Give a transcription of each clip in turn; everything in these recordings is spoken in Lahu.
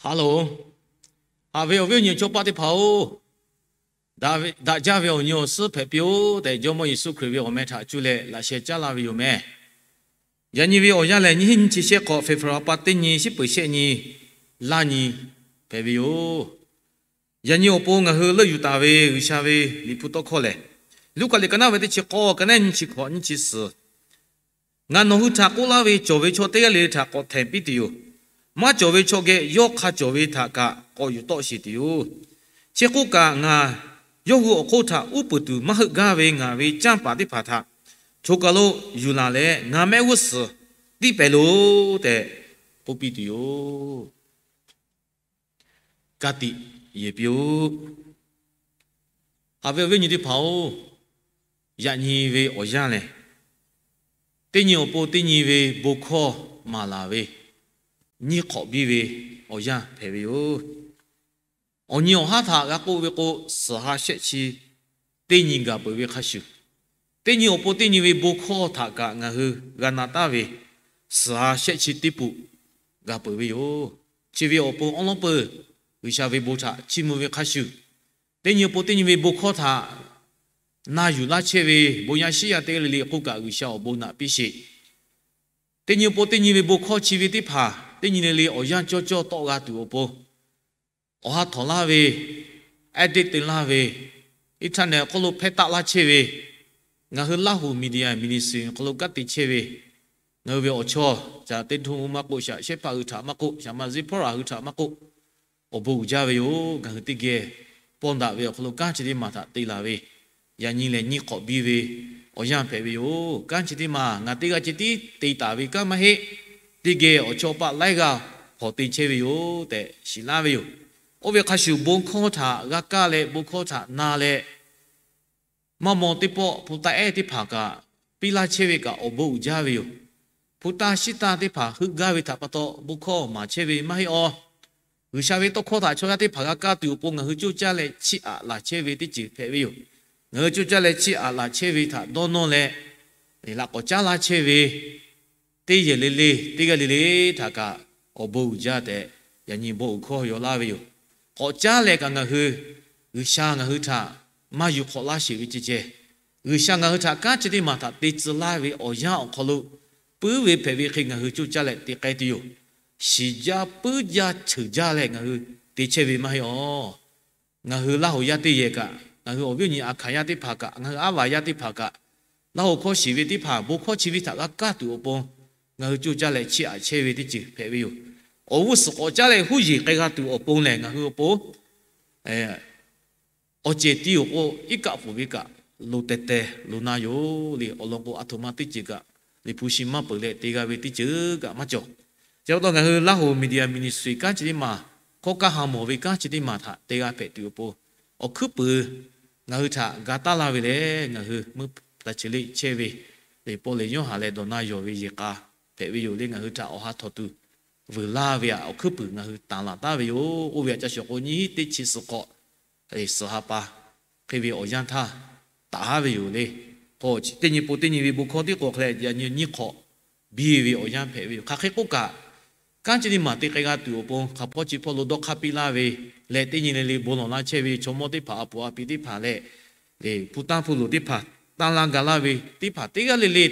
Hello, haꞈ ve awˬ viˉ awˬ nyi chaw paˆ teˇ hpaˍ-oˬ, daꞈ ve, daꞈ jaˇ ve awˬ nyi awˬ suhˉ hpehꞈ piˇ-oˆ tehꞈ, Jawˇmawˇ Yeˍsuˆ Hkriꞈ ve awˬ meh htaꞈ cuˇ leh laꞈ sheh caˉ laˇ ve yoˬ meh. Yaꞈ nyi ve awˬ yanˇ lehˬ, nyiˇ hinˉ nyiˇ chi shehˆ hk'awꞈ, February pa teˇ nyi, shiˉ peuˍ shehˆ nyi, laˇ nyi hpehꞈ ve yoˬ. Yaꞈ nyi awˬ pon ngaˬ hui leuˆ yuˬ taˍ ve G'uiˬsha ve Liꞈ hpu tawˇ hkawˇ lehˬ, Luˉkaꞈ liꞈ ka naˉ ve teˇ chi k'awˇ, ka naˉ nyiˇ chi hkawꞈ nyiˇ chi suhˍ, Ngaˬ nawˬ hui htaꞈ k'oˆ laˇ ve, cawˬ ve chaw teˇ g'aˇ le le htaꞈ k'awꞈ htehˍ piˇ tuˬ yoˬ. Maˇ cawˬ ve chaw geh yawˇ hk'a cawˬ ve htaꞈ kaꞈ k'awꞈ yuˬ tawˆ sheˍ tuˬ yoˬ. Chi hk'oˆ kaꞈ, ngaˬ yawˇ hui awˬ hk'oˆ htaꞈ uˉ peunˍ tuˬ maˇ heuˆ gaˇ ve ngaˬ ve canˇ paˍ teˇ hpaˍ htaꞈ choˬ kaˬ lo yuˬ laˬ leh, ngaˬ mehˆ g'uˇ suhˍ tiˇ pehˍ loˬ tehꞈ k'oˆ piˇ tuˬ yoˬ. Ka tiꞈ yeˬ piˇ-oˆ. Haꞈ ve awˬ viˉ awˬ nyi teˇ hpaˍ-oˬ, yaꞈ nyi ve awˬ yanˇ lehˬ, teˇ nyi awˬ pon teˇ nyi ve bon hkawˇ maˍ laˬ ve, nyiˇ hk'awꞈ biˇ ve awˬ yanˇ hpehꞈ ve yoˬ. Awˬ nyi awˬ haˉ htaꞈ g'a k'oˆ ve k'o, suhˍ ha shehˆ chi teˇ nyi gaˬ peuˬ ve hk'a shuˍ, teˇ nyi awˬ pon teˇ nyi ve bon hkawˇ htaꞈ kaꞈ ngaˬ hui g'a na taˍ ve, suhˍ ha shehˆ chi teˇ puˍ gaˬ peuˬ ve yoˬ. Chi ve awˬ pon awˉ lawˉ peuˬ G'uiˬsha ve bon htaꞈ chiˇ mvuh ve hk'a shuˍ, teˇ nyi awˬ pon teˇ nyi ve bon hkawˇ htaꞈ na yuˬ laˇ chehˇ ve bon yaˇ shiˉ yaˇ teˇ g'aˇ le le k'oˆ kaꞈ, G'uiˬsha awˬ bon naꞈ piˇ sheˍ. Teˇ nyi awˬ pon teˇ nyi ve bon hkawˇ chi ve teˇ hpaˍ teˇ nyi le le awˬ yanˇ cawˇ cawˇ tawˆ g'a tuˬ awˬ pon, awˬ ha htawnˍ laˇ ve, edit te laˇ ve, internet awˬ hk'aw lo hpehˇ taˆ laˇ chehˇ ve, ngaˬ hui Laˇ hu Media Ministry awˬ hk'aw lo kanˉ te chehˇ ve, ngaˬ hui ve awˬ chawˇ Caˍ Teˇ Htoˇ maˇ k'oˆ, Shaˍ Shehˇ Hpaˆ hui htaꞈ maˇ k'oˆ, Shaˍ Ma Ziˇ Hpawˇ Raˍ hui htaꞈ maˇ k'oˆ, awˬ bon uiˍ jaˇ ve yoˬ. Ngaˬ hui teˇ geh pawˇ daꞈ ve awˬ hk'aw lo kanˉ chi teˇ maˬ htaꞈ te laˬ ve, yaꞈ nyi lehˬ nyiˇ hk'awꞈ biˇ ve awˬ yanˇ hpehꞈ ve yoˬ. Kanˉ chi teˇ maˬ ngaˬ teˇ g'aˇ ceh tiˉ te taˍ ve kanˉ maˇ heˆ. Teˇ geh awˬ chawˇ paˆ laiˉ g'aˇ hpawnˬ te chehˇ ve yoˬ tehꞈ shiˍ laˇ ve yoˬ. Oˇ ve hk'a shuˍ, bon hkawˇ htaꞈ g'a kaˇ leh bon hkawˇ htaꞈ na leh, maˇ maw teˇ pawˆ hpu taˇ ehˉ teˇ hpaˍ kaꞈ piˇ laˇ chehˇ ve kaꞈ awˬ bon uiˍ jaˇ ve yoˬ. Hpu taˇ shiˉ taˇ teˇ hpaˍ heuˆ gaˇ ve htaꞈ pa taw bon hkawˇ maˍ chehˇ ve maˇ heˆ awˬ. G'uiˬsha ve tawˇ hkawˇ htaꞈ chaw yaˇ teˇ hpaˍ g'a kaˇ tuˬ awˬ pon ngaˬ hui coˇ caˇ leh chiˇ aꞈ laˬ chehˇ ve teˇ ceuˬ hpehꞈ ve yoˬ. Ngaˬ hui coˇ caˇ leh chiˇ aꞈ laˬ chehˇ ve htaꞈ dawˇ nawˇ leh, laꞈ k'awꞈ caˉ laˇ chehˇ ve teˇ yehˬ le le, teˇ g'aˇ le le htaꞈ kaꞈ awˬ bon uiˍ jaˇ tehꞈ, yaꞈ nyi bon uiˍ hkawˇ yaw laˇ ve yoˬ. K'awꞈ caˉ leh kaꞈ ngaˬ hui, G'uiˬsha ngaˬ hui htaꞈ maˇ yuˬ hk'awꞈ laˇ sheˍ ve ceh ceh, G'uiˬsha ngaˬ hui htaꞈ kanˉ chi teˇ maˬ htaꞈ te tcuh laˇ ve awˬ yanˇ awˬ hk'aw lo puiˉ ve hpehꞈ ve hk'e ngaˬ hui coˇ caˇ leh te k'ai tuˬ yoˬ. Shiˍ jaˇ puiˉ jaˇ cheuˬ jaˇ leh ngaˬ hui te chehˇ ve maˇ heˆ awˬ. Ngaˬ hui Laˇ hu yaˇ teˇ yehˬ kaꞈ, ngaˬ hui awˬ viˉ awˬ nyi a hkanˍ yaˇ teˇ hpaˍ kaꞈ, ngaˬ hui aˉ vaˬ yaˇ teˇ hpaˍ kaꞈ, Laˇ hu hkawˇ shiˍ ve teˇ hpaˍ bon hkawˇ chi ve htaꞈ g'a kaˇ tuˬ awˬ pon ngaˬ hui coˇ caˇ leh chiˇ aꞈ chehˇ ve teˇ ceuˬ hpehꞈ ve yoˬ. Awˬ g'uˇ suhˍ k'awꞈ caˉ leh huˉ yeˬ k'ai g'a tuˬ awˬ pon lehˬ, ngaˬ hui awˬ pon awˬ cehˬ tiˉ awˬ k'o, iˉ kaˆ pfuhˍ ve kaꞈ lo teh teh lo na yoˬ le. Awˬ lawn k'o, a htoꞈ ma teˇ ceuˬ kaꞈ Liꞈ hpu shi maˇ peuˬ leh te g'a ve teˇ ceuˬ kaꞈ maˇ cawˬ. Chi pa taw ngaˬ hui Laˇ hu Media Ministry kanˉ chi teˇ maˬ, hkawˇ kaˇ ha mawˬ ve kanˉ chi teˇ maˬ htaꞈ te g'a hpehꞈ tuˬ awˬ pon, awˬ hkuiˉ puiˍ ngaˬ hui htaꞈ ga taˉ laˇ ve lehˬ, ngaˬ hui meuˇ taˍ ceuˬ le chehˇ ve, Liꞈ paw leh yawˇ haˍ leh dawˬ na yawˬ ve yeˬ k'a hpehꞈ ve yoˬ le. Ngaˬ hui htaꞈ awˬ ha htawnˍ tuˬ vuiˬ laˇ ve awˬ hkuiˉ puiˍ ngaˬ hui tanˍ laˬ taˍ ve yoˬ. Oˇ ve htaꞈ ca shawˍ k'o, nyiˇ hinˉ teˇ chi suhˍ k'awꞈ suhˍ ha pa hk'e ve awˬ yanˇ htaˇ taˍ haˉ ve yoˬ le. K'o, teˇ nyi pon teˇ nyi ve bon hkawˇ tiˉ k'o hk'e leh, yaꞈ nyi nyiˇ hk'awꞈ biˇ ve awˬ yanˇ hpehꞈ ve yoˬ. Hk'aˬ hk'e k'oˆ kaꞈ, kanˉ chi teˇ maˬ te k'ai g'a tuˬ awˬ pon hk'aˬ hpawˇ chi hpawˇ lo dawˇ hk'aˇ piˇ laˇ ve leh, teˇ nyi le le bon lawˬ laˇ chehˇ ve chaw mawˇ teˇ hpaˍ, a puˍ a pi teˇ hpaˍ leh, hpu tanˇ hpu loˍ teˇ hpaˍ, tanˇ laˇ ga laˇ ve teˇ hpaˍ teˇ g'aˇ le le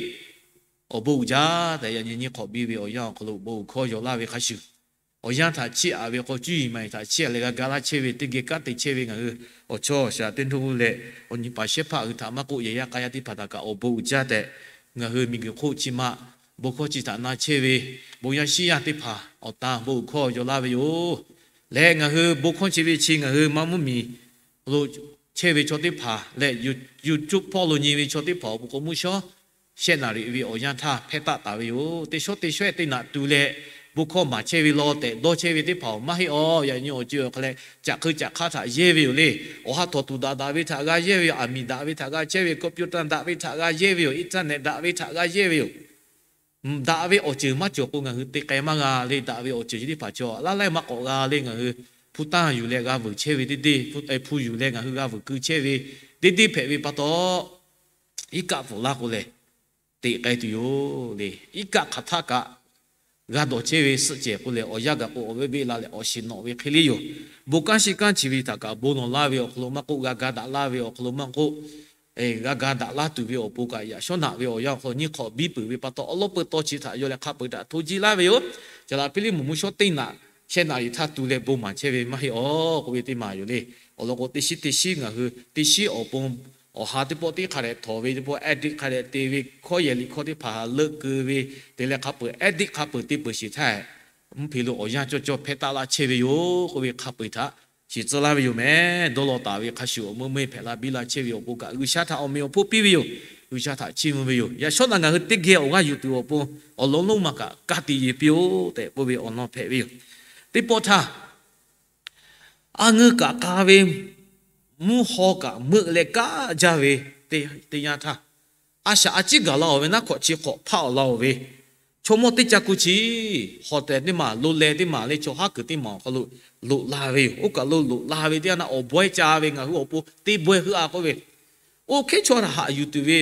awˬ bon uiˍ jaˇ tehꞈ, yaꞈ nyi nyiˇ hk'awꞈ biˇ ve awˬ yanˇ awˬ hk'aw lo bon uiˍ hkawˇ yaw laˇ ve hk'a shuˍ, awˬ yanˇ htaꞈ chiˇ aꞈ ve k'o, cuˇ yiˍ maˍ yiˍ htaꞈ chiˇ aꞈ leh g'a ga laˇ chehˇ ve, teˇ geh kanˉ te chehˇ ve ngaˬ hui awˬ chawˇ Shaˍ Teˇ Htoˇ leh awˬ nyi paˍ Shehˇ Hpaˆ hui htaꞈ maˇ k'oˆ, yehˬ yaˇ k'a yaˇ teˇ hpaˍ htaꞈ kaꞈ awˬ bon uiˍ jaˇ tehꞈ, ngaˬ hui miˬguiˬ hk'oˆ chi ma bon hkawˇ chi htaꞈ na chehˇ ve bon yaˇ shiˉ yaˇ teˇ hpaˍ awˬ tan bon uiˍ hkawˇ yaw laˇ ve yoˬ. Leh ngaˬ hui bon hkawˇ chi ve chi ngaˬ hui maˇ mvuhˇ miˬ lo chehˇ ve chaw teˇ hpaˍ leh, YouTube hpawˇ lo nyi ve chaw teˇ hpaˍ awˬ pon k'o, mvuhˇ shawˉ shehˆ naˍ riˍ ve awˬ yanˇ htaˇ hpehˇ taˆ taˍ ve yoˬ. Teˇ shawˉ teˇ shawˉ ehˉ teˇ naꞈ tu leh bon hkawˇ maˍ chehˇ ve law tehꞈ dawˇ chehˇ ve teˇ hpaˍ awˬ maˇ heˆ awˬ. Yaꞈ nyi awˬ ceuˬ awˬ hk'a leh, caꞈ hk'eu caꞈ hk'aˇ htaꞈ yehˇ ve yoˬ le. Awˬ ha htawnˍ tuˬ daꞈ daꞈ ve htaꞈ g'a yehˇ ve yoˬ. Aˬ miˍ daꞈ ve htaꞈ g'a chehˇ ve yoˬ. Computer daꞈ ve htaꞈ g'a yehˇ ve yoˬ. Internet daꞈ ve htaꞈ g'a yehˇ ve yoˬ. Daꞈ ve awˬ ceuˬ maˇ cawˬ k'o, ngaˬ hui te k'ai maˇ g'a le. Daꞈ ve awˬ ceuˬ chi teˇ hpaˍ cawˬ laˇ laiˉ maˇ k'awꞈ g'a le. Ngaˬ hui hpu tanˇ yuˬ leh g'a vuiˬ chehˇ ve teˇ deˇ, hpu yuˬ leh ngaˬ hui g'a vuiˬ keu chehˇ ve teˇ deˇ hpehꞈ ve pa taw, iˉ kaˆ pfuhˍ laˇ k'o lehˬ, teꞈ k'ai tuˬ yoˬ le. Iˉ kaˆ hk'aˬ htaˆ kaꞈ g'a dawˬ chehˇ ve suhˆ cehˬ k'o lehˬ, awˬ yanˇ gaˬ k'o awˬ ve beˆ la leh awˬ shiˍ nawꞈ ve hk'e le yoˬ. Bon kanˉ shi kanˉ chi ve htaꞈ kaꞈ bon lawˬ laˇ ve awˬ hk'aw lo maˇ k'oˆ, g'a ga daꞈ laˇ ve awˬ hk'aw lo maˇ k'oˆ, g'a ga daꞈ laˇ tuˬ ve awˬ pon kaꞈ, yaꞈ shawˉ naꞈ ve awˬ yanˇ awˬ hk'aw lo nyiˇ hk'awꞈ biˇ peuˬ ve pa taw, awˉ lawˉ peu taw chi htaꞈ yaw leh hk'a peu-eˬ htaꞈ hto jiˇ laˇ ve yoˬ. Caˬ laꞈ Hpiˇliˇ mvuhˇ mvuhˇ shawˉ teˇ naꞈ shehˆ naꞈ liꞈ htaˇ tu leh bon maˍ chehˇ ve maˇ heˆ awˬ k'oˆ ve teˇ maˬ yoˬ le. Awˬ lawn k'o, teˇ shiˉ teˇ shiˉ ngaˬ hui teˇ shiˉ awˬ pon awˬ ha teˇ pawˆ teˇ hk'a dehꞈ htawˍ ve, teˇ pawˆ edit hk'a dehꞈ te ve, hkawˇ yehˬ liꞈ hkawˇ teˇ hpaˍ leuˆ keu ve, te leh hk'a peu-eˬ edit hk'a peu-eˬ te peuˬ sheˍ htaˇ, mvuhˇ hpe lo awˬ yanˇ cawˇ cawˇ hpehˇ taˆ laˇ chehˇ ve yoˬ k'oˆ ve hk'a peu-eˬ htaꞈ shiˍ tcuh laˇ ve yoˬ meh. Dawˇ law taˍ ve hk'a shuˍ awˬ meuˇ meuˇ hpehꞈ la biˇ la chehˇ ve awˬ pon kaꞈ, G'uiˬsha htaꞈ awˬ meꞈ awˬ hponˇ piˇ ve yoˬ. G'uiˬsha htaꞈ chiˇ mvuh ve yoˬ. Yaꞈ shawˉ naꞈ ngaˬ hui teˇ geh awˬ g'aˇ yuˬ tuˬ awˬ pon awˬ lawn lonˉ ma kaꞈ ka tiꞈ yeˬ piˇ-oˆ tehꞈ k'oˆ ve awˬ lawn hpehꞈ ve yoˬ. Teˇ pawˆ htaˇ, a ngeu kaꞈ k'a ve, mvuhˇ haw kaꞈ meuˆ leh kaˉ jaˇ ve teˇ yanˇ htaˇ, a shaꞈ a ciˉ gaˬ la-oˬ ve naˉ hk'awꞈ chi hk'awꞈ hpaˆ-oˬ la-oˬ ve chaw mawˇ teˇ ca ku chi, hotel teˇ maˬ, lo leh teˇ maˬ leh chaw haˉ kuiˬ teˇ maˬ awˬ hk'aw lo loꞈ la ve yoˬ. Oˇ kaˬ lo loꞈ la ve teˇ yanˇ htaˇ, awˬ bawehˇ ca ve ngaˬ hui awˬ pon teˇ bawehˇ heuˆ-a k'oˆ ve, oˇ hkehˉ chaw htaꞈ haꞈ yuˬ tuˬ ve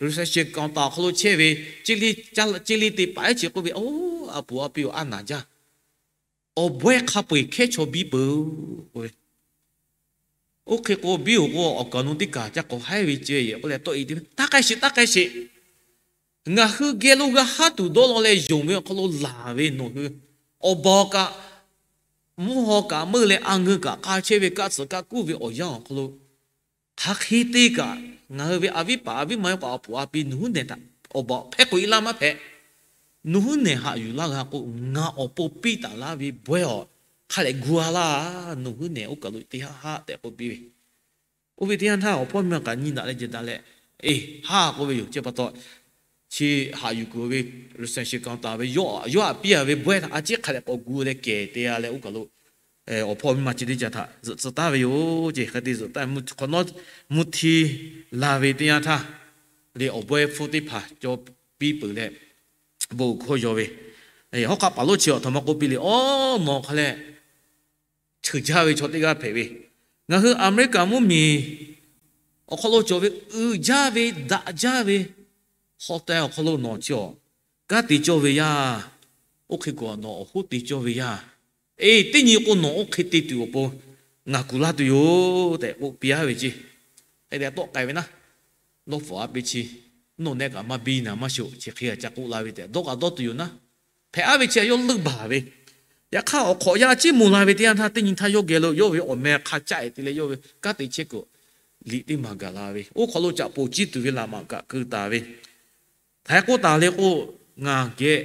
reception counter awˬ hk'aw lo chehˇ ve, ceˇ le te paˍ ehˉ chi k'oˆ ve, Oˇ, a puˍ a piˇ-oˬ, a naˍ jaˇ. Awˬ bawehˇ hk'a peu-eˬ hkehˉ chaw biˇ peuˬ-oˬ k'oˆ ve. Oˇ hk'e k'o, biˇ-oˬ k'o, awˬ kaˍ awˬ nu teˇ kaˬ ca k'awꞈ haiˉ ve ceh yehˬ k'oˆ leh tawˆ-e te ve, Taˇ k'ai sheˍ, taˇ k'ai sheˍ. Ngaˬ hui geh lo g'a haˉ tuˬ dawˇ law leh yonˍ ve awˬ hk'aw lo laˬ ve nawˬ hui, awˬ baˬ kaꞈ, mvuhˇ haw kaꞈ meuˆ leh a ngeu kaꞈ k'a chehˇ ve, kaˆ tsuhꞈ kaˆ kuˉ ve awˬ yanˇ awˬ hk'aw lo, hk'aˬ hk'e te kaꞈ, ngaˬ hui ve a viˉ paˍ a viˉ ma yawˇ kaꞈ awˬ puˍ a pi nawˬ hui nehˬ htaꞈ awˬ baˬ hpehˇ k'oꞈ-e laˇ maˇ hpehꞈ. Nawˬ hui nehˬ haꞈ yuˬ laˇ g'a k'o, ngaˬ awˬ pon piˇ taˍ laˇ ve bawehˇ awˬ hk'a lehꞈ gu-a laˇ. Nawˬ hui nehˬ oˇ kaˬ lo te haˆ haˆ tehꞈ k'oˆ piˇ ve. Oˇ ve teˇ yanˇ htaˇ awˬ hpawˇ miˇ ma kaꞈ nyi daꞈ leh jehˬ daꞈ leh, Eˬ, haˉ k'oˆ ve yoˬ. Chi pa taw, chi haꞈ yuˬ kuiˬ ve reception counter ve yawˇ, yawˇ htaꞈ piˇ-a ve bawehˇ htaꞈ a ciˉ hk'a lehꞈ k'awꞈ gu leh kehˬ te-a leh oˇ kaˬ lo awˬ hpawˇ miˇ ma chi teˇ caˬ htaꞈ zuhꞈ tcuh taˍ ve yoˬ. Ceh hk'e te zuhꞈ taˍ, hk'awꞈ nawˉ mvuhˇ hti la ve teˇ yanˇ htaˇ, le awˬ bawehˇ hpfuhˇ teˇ hpaˍ caw piˇ peuˬ leh, bon hkawˇ yaw ve, hawˉ hk'aˆ paˍ lonˉ chi awˬ htaꞈ maˇ k'oˆ piˇ le, Awˉ, nawˬ hk'a lehꞈ cheuˬ jaˇ ve chaw teˇ g'aˇ hpehꞈ ve, ngaˬ hui Aˍmeˍriˆkaˍ mvuhˇmiˬ awˬ hk'aw lo cawˬ ve uiˍ jaˇ ve daꞈ jaˇ ve hotel awˬ hk'aw lo nawˬ chi awˬ kanˉ te cawˇ ve yaˇ, oˇ hk'e k'o nawˬ awˬ hoˉ te cawˇ ve yaˇ, eˬ, teˇ nyi k'o nawˬ oˇ hk'e te tuˬ awˬ pon ngaˬ kuˬ laˇ tuˬ yoˬ tehꞈ k'oˆ piˇ-a ve ceˇ. Hk'e te tawˆ k'ai ve naˉ, lawˇ pfuhˍ a piˇ chi, nawˬ nehˆ kaꞈ maˇ biˇ naˍ maˇ shoˍ, chi hk'e a ca k'oˆ la ve tehꞈ dawˇ k'aꞈ dawˇ tuˬ yoˬ naˉ. Hpehꞈ-a ve chi a yawˇ leuˆ baˬ ve. Yaꞈ hk'aˇ awˬ hk'awꞈ yaˇ a ciˉ moˬ la ve teˇ yanˇ htaˇ, teˇ nyi htaˇ yawˇ geh lo yawˇ ve awˬ meh hk'a caˆ-e te leh yawˇ ve kanˉ te chehˇ kuiˬ liꞈ teˇ maˬ gaˬ la ve, oˇ hk'aw lo caꞈ poˬ ciˇ tuˬ ve laꞈ maꞈ kaꞈ keu taˍ ve, htaiˍ k'oˆ taˍ le k'o, ngaˬ geh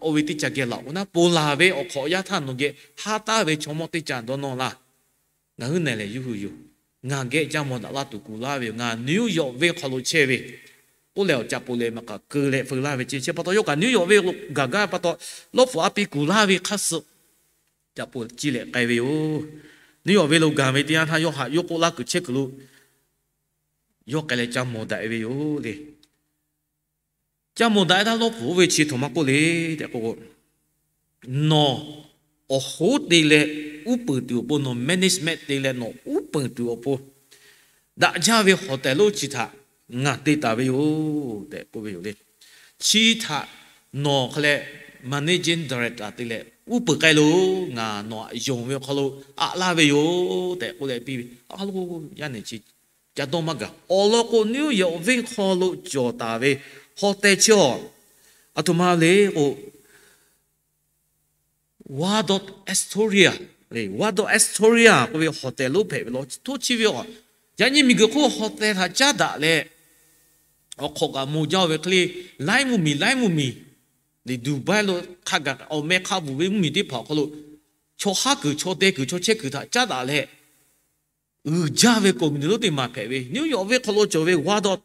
oˇ ve teˇ ca geh laˬ k'o naˉ, ponˬ laˬ ve awˬ hk'awꞈ yaˇ htaˇ nawˬ geh haˉ taˍ ve chaw mawˇ teˇ ca dawˇ nawˇ laˇ. Ngaˬ hui nehˬ lehˬ yuˇ hui yoˬ. Ngaˬ geh caˇ mawˬ daꞈ laˇ tuˬ kuˬ laˇ ve yoˬ. Ngaˬ New York venˇ hk'aw lo chehˇ ve k'oˆ leh awˬ caꞈ poˬ lehˬ maˬ kaꞈ keu leh feu laˇ ve ceˇ. Chi pa taw yawˇ kaꞈ New York venˇ lo gaˬ gaˇ pa taw, lawˇ pfuhˍ a piˇ kuˬ laˇ ve hk'a suhˍ caꞈ poˬ ciˇ leh k'ai ve yoˬ. New York venˇ lo gaˬ ve teˇ yanˇ htaˇ yawˇ haꞈ yawˇ k'oˆ laˇ kuiˬ chehˇ kuiˬ lo yawˇ k'ai leh caˇ mawˬ daꞈ ve yoˬ le. Caˇ mawˬ daꞈ-e htaˇ lawˇ pfuhˍ oˇ ve chi htaꞈ maˇ k'oˆ le tehꞈ k'o, nawˬ awˬ hoˉ te leh uˉ peunˍ tuˬ awˬ pon, nawˬ management te leh nawˬ uˉ peunˍ tuˬ awˬ pon daꞈ jaˇ ve hotel lonˉ chi htaꞈ ngaˬ te taˍ ve yoˬ tehꞈ k'oˆ ve yoˬ le. Chi htaꞈ nawˬ hk'a leh managing director te leh uˉ peunˍ k'ai loˬ. Ngaˬ nawˬ htaꞈ yonˍ ve awˬ hk'aw lo aꞈ laˇ ve yoˬ tehꞈ k'oˆ leh piˇ ve. A lo, yaˇ nehˬ chi ca dawˇ maˇ gaˬ. Awˬ lawn k'o, New York venˇ hk'aw lo cawˬ taˍ ve hotel chi awˬ, aˬ htoꞈ ma le k'o, Waldorf Astoria, Waldorf Astoria k'oˆ ve hotel lonˉ hpehꞈ ve law. Hto chi ve awˬ, yaꞈ nyi miˬguiˬ hk'oˆ hotel htaꞈ caˉ daꞈ leh, awˬ hk'awꞈ kaꞈ moˬ jaˇ-oˬ ve hk'e le, laiˉ mvuhˇmiˬ laiˉ mvuhˇmiˬ, Dubai lo hk'a gaˬ awˬ meh hk'a bvuhˬ ve mvuhˇmiˬ teˇ hpaˍ awˬ hk'aw lo chaw haˉ kuiˬ chaw deh kuiˬ chaw chehˇ kuiˬ htaꞈ caˉ daꞈ leh, uiˍ jaˇ ve kawˍ miˬ lonˉ teˇ maˬ hpehꞈ ve New York venˇ hk'aw lo cawˬ ve Waldorf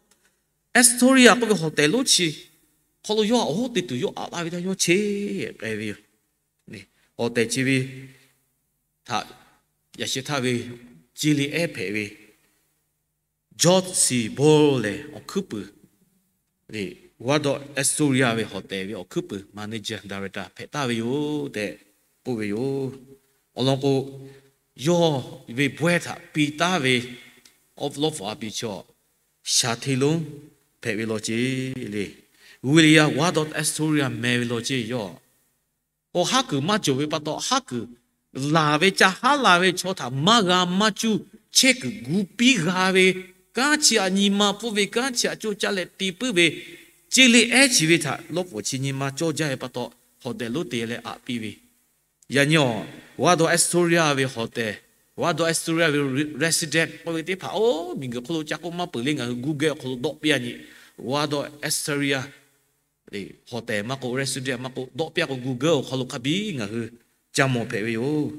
Astoria k'oˆ ve hotel lonˉ chi hk'aw lo yawˇ awˬ hoˉ te tuˬ yawˇ aꞈ laˇ ve htaˇ yawˇ cheˇ k'ai ve yoˬ. Hotel chi ve htaꞈ yaꞈ sheh htaˇ ve Jillian hpehꞈ ve George C. Boll lehˬ awˬ hkuiˉ puiˍ, Waldorf Astoria ve hotel ve awˬ hkuiˉ puiˍ manager director hpehꞈ taˍ ve yoˬ tehꞈ k'oˆ ve yoˬ. Awˬ lawn k'o, yawˇ ve bawehˇ htaꞈ piˇ taˍ ve awˉ lawˉ hpu a pi chaw shaˍ hteˇ lonˉ hpehꞈ ve law ceˇ le. William Ward of Astoria meh ve law ceˇ yoˬ. Awˬ haˉ kuiˬ maˇ cawˬ ve pa taw, haˉ kuiˬ laˬ ve ca haˉ la ve chaw htaꞈ maˇ g'a maˇ cuˇ, chehˇ kuiˬ gu piˇ g'a ve, kanˉ chi htaꞈ nyi ma pfuhˇ ve, kanˉ chi htaꞈ coˇ caˇ leh te puiˉ ve, ceˇ le ehˉ chi ve htaꞈ lawˇ pawˍ chi nyi ma cawˇ jaˇ ve pa taw, hawˍ tehˬ lonˉ te leh aꞈ piˇ ve. Yaꞈ nyi awˬ, Waldorf Astoria ve hawˍ tehˬ, Waldorf Astoria ve resident k'oˆ ve teˇ hpaˍ oˇ miˬguiˬ hk'oˆ lo ca k'oˆ maˇ peuˬ le, ngaˬ hui Google awˬ hk'aw lo dawˆ piˇ a nyi, Waldorf Astoria hawˍ tehˬ maˇ k'oˆ, resident maˇ k'oˆ, dawˆ piˇ a k'o, Google awˬ hk'aw lo hk'a biˇ ngaˬ hui ca mawˬ hpehꞈ ve yoˬ.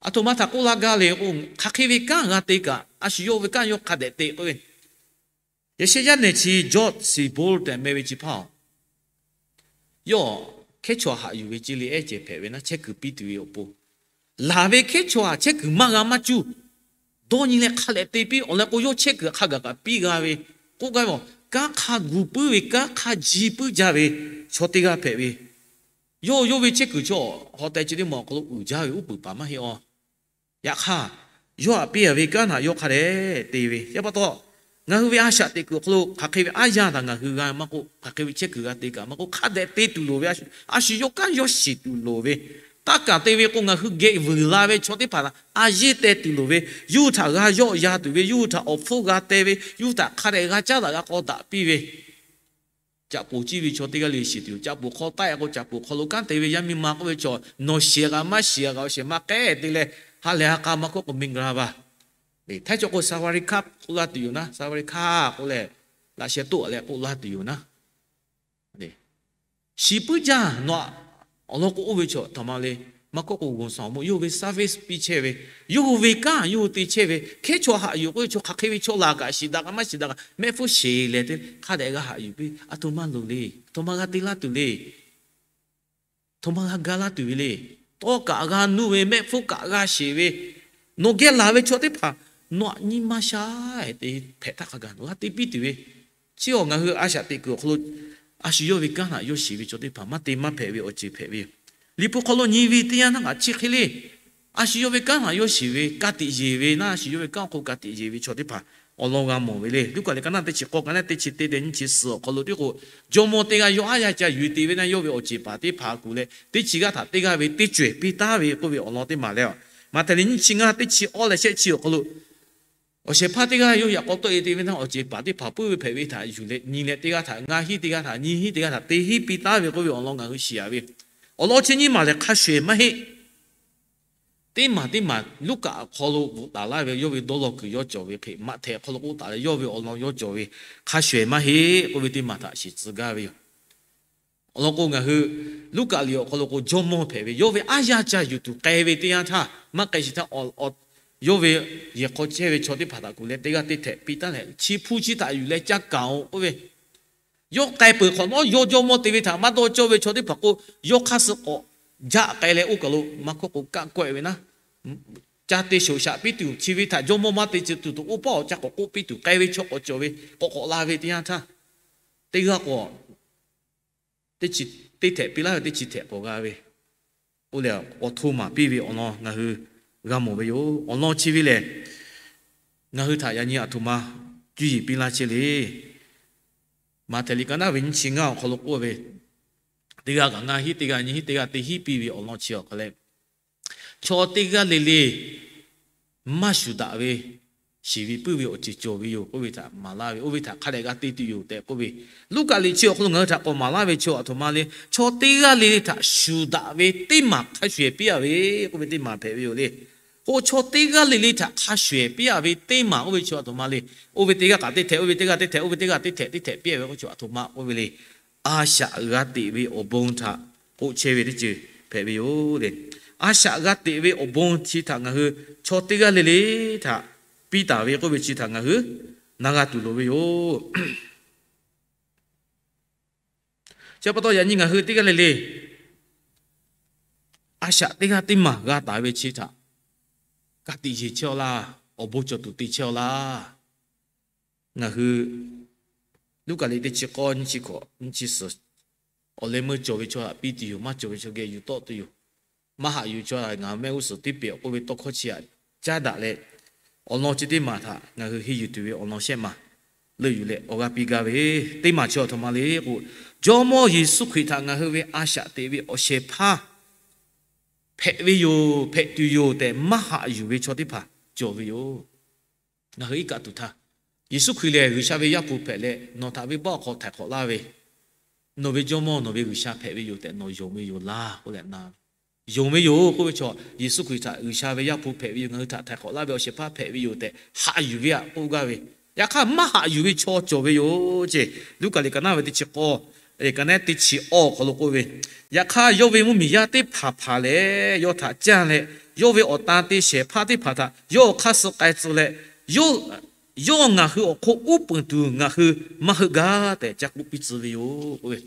Aˬ htoꞈ ma htaꞈ k'oˆ laˇ gaˇ le k'o, hk'aˬ hk'e ve kanˉ g'a te kaꞈ, a shu yawˇ ve kanˉ yawˇ hk'a dehꞈ te k'oˆ ve, yaꞈ shehˆ yaˇ nehˬ chi George Sibley tehꞈ meh ve chi hpaˇ-oˬ, yawˇ hkehˉ chaw haꞈ yuˬ ve ceˇ le ehˉ ceh hpehꞈ ve naˉ, chehˇ kuiˬ piˇ tuˬ ve awˬ pon, laˬ ve hkehˉ chaw htaꞈ chehˇ kuiˬ maˇ g'a maˇ cuˇ, dawˇ nyi leh hk'a dehꞈ te piˇ. Awˬ leh k'o, yawˇ chehˇ kuiˬ hk'a gaˬ kaꞈ piˇ g'a ve, k'oˆ gaˇ ve, kanˉ hk'a gu puiˉ ve, kanˉ hk'a ji puiˉ jaˇ ve chaw teˇ g'aˇ hpehꞈ ve. Yawˇ yawˇ ve chehˇ kuiˬ chaw hawˍ tehˬ chi teˇ maˬ awˬ hk'aw lo uiˍ jaˇ ve uˉ peunˍ paˍ maˇ heˆ a. Yaꞈ hk'aˇ, yawˇ htaꞈ piˇ a ve kanˉ htaꞈ yawˇ hk'a dehꞈ te ve. Chi pa taw, ngaˬ hui ve a shaꞈ teꞈ kuiˬ awˬ hk'aw lo hk'aˬ hk'e ve aˉ yanˇ htaꞈ ngaˬ hui g'a maˇ k'oˆ, hk'aˬ hk'e ve chehˇ kuiˬ g'a te kaꞈ maˇ k'oˆ, hk'a dehꞈ te tuˬ loˍ ve, a shu yawˇ kanˉ yawˇ shiˍ tuˬ loˍ ve, taˇ kaˬ te ve k'o, ngaˬ hui geh vuiˬ la ve chaw teˇ hpaˍ htaꞈ a yeˇ teh tuˬ loˍ ve, yawˇ hui htaꞈ g'a yawˆ yan tuˬ ve, yawˇ hui htaꞈ awˬ hpfuhˇ g'a teh ve, yawˇ hui htaꞈ hk'a dehꞈ g'a caˉ daꞈ g'a k'aw daꞈ piˇ ve, caꞈ poˍ ciˇ ve chaw teˇ g'aˇ le shiˍ tuˬ yoˬ. Caꞈ poˍ hk'aw taˆ-e k'o, caꞈ poˍ hk'aw lo kanˉ te ve yaˇ miˇ ma k'oˆ ve chaw, nawˬ shiˍ g'a maˇ shiˍ g'a, awˬ shehˍ ma k'ehˉ te leh, ha lehˬ ha k'a maˇ hkawˇ k'o, မင်္ဂလာပါ, Htaiˇ cawˬ k'o สวัสดีครับ k'oˆ laˇ tuˬ yoˬ naˉ, สวัสดีค่ะ k'oˆ leh, laꞈ sheh toˆ leh k'oˆ laˇ tuˬ yoˬ naˉ. Shiˍ puiˉ jaˇ nawˬ, awˬ lawn k'o, oˇ ve chaw htaꞈ ma le, maˇ hkawˇ k'o, g'uˬ shaˍ awˬ moˍ yawˇ ve service piˇ chehˇ ve, yawˇ hui ve kanˉ yawˇ hui te chehˇ ve, hkehˉ chaw haꞈ yuˬ k'oˆ ve chaw hk'aˬ hk'e ve chaw laˬ kaꞈ shiˍ daꞈ kaꞈ maˇ shiˍ daꞈ kaꞈ, mehˆ hpfuhˇ sheˍ leh te hk'a dehꞈ g'a haꞈ yuˬ piˇ, aˬ htoꞈ ma loˍ le, aˬ htoꞈ ma g'a te laˇ tuˬ le. Htoꞈ ma g'a ga laˇ tuˬ ve le. Tawˇ kaꞈ g'a nuˇ ve, mehˆ hpfuhˇ kaꞈ g'a sheˍ ve, nawˬ geh laˬ ve chaw teˇ hpaˍ nawˬ htaꞈ nyi ma sha te hpehꞈ htaˇ hk'a gaˬ nawˬ g'a te piˇ tuˬ ve, chi awˬ ngaˬ hui a shaꞈ teꞈ kuiˬ awˬ hk'aw lo a shu yawˇ ve kanˉ htaꞈ yawˇ shiˍ ve chaw teˇ hpaˍ maˇ te maˇ hpehꞈ ve awˬ ceuˬ hpehꞈ ve yoˬ. Liꞈ hpu hk'aw lo nyi ve teˇ yanˇ htaˇ kaꞈ chi hk'e le. A shu yawˇ ve kanˉ htaꞈ yawˇ shiˍ ve ka tiꞈ yeˬ ve naˉ, a shu yawˇ ve kanˉ awˬ hk'oˆ ka tiꞈ yeˬ ve chaw teˇ hpaˍ awˬ lawn g'a mawˬ ve le. Luˉkaꞈ liꞈ ka naˆ teˇ chi k'awˇ, ka naˆ teˇ chi teˇ leh nyiˇ chi suhˍ awˬ hk'aw lo tiˉ k'o, jawˇmawˇ teˇ g'aˇ yawˇ aˉ yaˇ ca yuˬ te ve naˉ, yawˇ ve awˬ ceˬ paˍ teˇ hpaˍ kuˬ leh teˇ chi g'aˇ htaꞈ teˇ g'aˇ ve teˇ cawehˬ piˇ taˉ ve k'oˆ ve awˬ lawn teˇ maˬ leh, Maꞈhtehˍ liꞈ nyiˇ chi ngaˇ teˇ chi awˇ leh shehˆ chi awˬ hk'aw lo, awˬ shehˍ hpaˇ teˇ g'aˇ yawˇ yaꞈ k'aw tawˆ-e te ve naˉ, awˬ ceˬ paˍ teˇ hpaˍ puiˉ ve hpehꞈ ve htaꞈ yuˬ leh nyi leh teˇ g'aˇ htaꞈ ngaˇ hinˉ, teˇ g'aˇ htaꞈ nyiˇ hinˉ, teˇ g'aˇ htaꞈ teˇ hinˉ piˇ taˉ ve k'oˆ ve awˬ lawn ngaˬ hui shiˍ a ve. Awˬ lawn chi nyiˇ maˬ lehˬ hk'a shuˍ ehˍ maˇ heˆ. Teˇ maˬ teˇ maˬ Luˉkaꞈ awˬ hk'aw lo bvuhꞈ taˍ laˇ ve yawˇ ve dawˇ law kuiˬ yawˇ cawˬ ve hk'e, Maꞈhtehˍ awˬ hk'aw lo k'oˆ taˍ leh yawˇ ve awˬ lawn yawˇ cawˬ ve, hk'a shuˍ ehˍ maˇ heˆ k'oˆ ve teˇ maˬ htaꞈ shiˍ tcuh gaˇ ve yoˬ. Awˬ lawn k'o, ngaˬ hui Luˉkaꞈ liꞈ awˬ hk'aw lo k'o, jawˇmawˇ hpehꞈ ve yawˇ ve aˉ yaˇ ca yuˬ tuˬ k'ai ve teˇ yanˇ htaˇ, maˇ k'ai shiˍ htaˇ, yawˇ ve yehˬ hk'aw chehˇ ve chaw teˇ hpaˍ htaꞈ kuˬ leh teˇ g'aˇ teˇ htehꞈ piˇ taˉ leh, chi hpu chi htaꞈ yuˬ leh ca kaˍ-oˬ k'oˆ ve, yawˇ k'ai peuˬ hk'awꞈ nawˉ, yawˇ jawˇmawˇ te ve htaꞈ maˇ dawˇ cawˇ ve chaw teˇ hpaˍ k'o, yawˇ hk'aˇ suh k'awꞈ jaˆ k'ai leh oˇ kaˬ lo maˇ hkawˇ k'o kaˆ kawehˆ ve naˉ, ca te shoˍ shaꞈ piˇ tuˬ, chi ve htaꞈ jawˇmawˇ maˇ te tcuh tuˬ, oˇ paˆ awˬ ca k'awꞈ k'oˆ piˇ tuˬ k'ai ve chaw k'awꞈ cawˬ ve, k'awꞈ k'awꞈ la ve teˇ yanˇ htaˇ, teˇ g'aˇ k'awꞈ teˇ chi teˇ htehꞈ piˇ laˇ ve, teˇ chi htehꞈ k'awꞈ g'a ve, oˇ lehˬ awˬ hto maˍ piˇ ve awˬ lawn ngaˬ hui g'a mawˬ ve yoˬ. Awˬ lawn chi ve lehˬ, ngaˬ hui htaꞈ yaꞈ nyi aˬ htoꞈ ma cuˇ yiˍ piˇ laˇ chehˇ le. Maꞈhtehˍ liꞈ ka naˆ ve nyiˇ chi ngaˇ awˬ hk'aw lo k'oˆ ve, teˇ g'aˇ kaꞈ ngaˇ hinˉ, teˇ g'aˇ nyiˇ hinˉ, teˇ g'aˇ teˇ hinˉ piˇ ve awˬ lawn chi awˬ hk'aw leh, chaw teˇ g'aˇ le le maˇ shuˍ daꞈ ve, shiˍ ve puiˉ ve awˬ ceuˬ cawˬ ve yoˬ k'oˆ ve htaꞈ maˍ laˇ ve, oˇ ve htaꞈ hk'a dehꞈ g'a te tuˬ yoˬ tehꞈ k'oˆ ve, Luˉkaꞈ liꞈ chi awˬ hk'aw lo ngaˬ hui htaꞈ k'awꞈ maˍ laˇ ve chi aˬ htoꞈ ma le. Chaw teˇ g'aˇ le le htaꞈ shuˍ daꞈ ve teˇ maˬ hk'a shuˍ ehˍ piˇ a ve k'oˆ ve teˇ maˬ hpehꞈ ve yoˬ le. K'o, chaw teˇ g'aˇ le le htaꞈ hk'a shuˍ ehˍ piˇ a ve teˇ maˬ oˇ ve chi aˬ htoꞈ ma le. Oˇ ve teˇ g'aˇ kaꞈ teˇ htehꞈ, oˇ ve teˇ g'aˇ teˇ htehꞈ, oˇ ve teˇ g'aˇ teˇ htehꞈ teˇ htehꞈ piˇ a ve k'o, chi aˬ htoꞈ ma k'oˆ ve le. A shaꞈ g'a teꞈ ve awˬ bon htaꞈ k'oˆ chehˇ ve teˇ ceuˬ hpehꞈ ve yoˬ le. A shaꞈ g'a teꞈ ve awˬ bon chi htaꞈ ngaˬ hui chaw teˇ g'aˇ le le htaꞈ piˇ taˍ ve k'oˆ ve chi htaꞈ ngaˬ hui na g'a tuˬ loˍ ve yoˬ. Chi pa taw, yaꞈ nyi ngaˬ hui teˇ g'aˇ le le a shaꞈ teˇ g'aˇ teˇ maˬ g'a taˍ ve chi htaꞈ ka tiꞈ yeˬ chehˇ-aw laˇ, awˬ bon cawˬ tuˬ te chehˇ-aw laˇ. Ngaˬ hui Luˉkaꞈ liꞈ teˇ chi k'awˇ nyiˇ chi hkawꞈ nyiˇ chi suhˍ, awˬ leh meuˇ cawˬ ve chaw htaꞈ piˇ tuˬ yoˬ. Maˇ cawˬ ve chaw geh yuˬ tawˆ tuˬ yoˬ. Maˇ haꞈ yuˬ chaw htaꞈ ngaˬ mehˆ g'uˇ suhˍ teˇ pehˍ k'oˆ ve tawˇ hkawˇ chi htaꞈ caˉ daꞈ leh, awˬ lawn chi teˇ maˬ htaꞈ ngaˬ hui henˇ yuˬ tuˬ ve awˬ lawn shehˆ maˬ leuˆ yuˬ leh awˬ g'aˇ piˇ gaˇ ve teˇ maˬ chi awˬ htoꞈ ma le k'o, Jawˇmawˇ Yeˍsuˆ Hkriꞈ htaꞈ ngaˬ hui ve a shaꞈ teꞈ ve awˬ shehˍ hpaˇ hpehꞈ ve yoˬ, hpehꞈ tuˬ yoˬ tehꞈ maˇ haꞈ yuˬ ve chaw teˇ hpaˍ cawˬ ve yoˬ. Ngaˬ hui iˉ kaˆ tuˬ htaˇ, Yeˍsuˆ Hkriꞈ lehˬ G'uiˬsha ve Yaˇ hpu hpehꞈ leh nawˬ htaꞈ venˇbaˆ awˬ hk'aw htaiˍ hk'awꞈ laˇ ve, nawˬ ve Jawˇmawˇ nawˬ ve G'uiˬsha hpehꞈ ve yoˬ tehꞈ nawˬ yonˍ ve yoˬ laˇ k'oˆ leh na ve, yonˍ ve yoˬ k'oˆ ve chaw, Yeˍsuˆ Hkriꞈ htaꞈ G'uiˬsha ve Yaˇ hpu hpehꞈ ve yoˬ, ngaˬ hui htaꞈ htaiˍ hk'awꞈ laˇ ve awˬ shehˍ hpaˇ hpehꞈ ve yoˬ tehꞈ haꞈ yuˬ ve htaꞈ k'oˆ gaˇ ve. Yaꞈ hk'aˇ maˇ haꞈ yuˬ ve chaw cawˬ ve yoˬ ce. Luˉkaꞈ liꞈ ka naˉ ve teˇ chi k'awˇ, ka naˉ teˇ chi awˇ awˬ hk'aw lo k'oˆ ve, Yaꞈ hk'aˇ yawˇ ve mvuhˇmiˬ yaˇ teˇ hpaˍ hpaˍ lehˬ, yawˇ htaꞈ caˇ leh, yawˇ ve awˬ tan te shehˍ hpaˇ teˇ hpaˍ htaꞈ yawˇ hk'aˇ suh k'ai tcuh leh, yawˇ ngaˬ hui awˬ hk'oˆ uˉ peunˍ tuˬ ngaˬ hui maˇ heuˆ gaˇ tehꞈ ca k'oˆ piˇ tcuh ve yoˬ k'oˆ ve.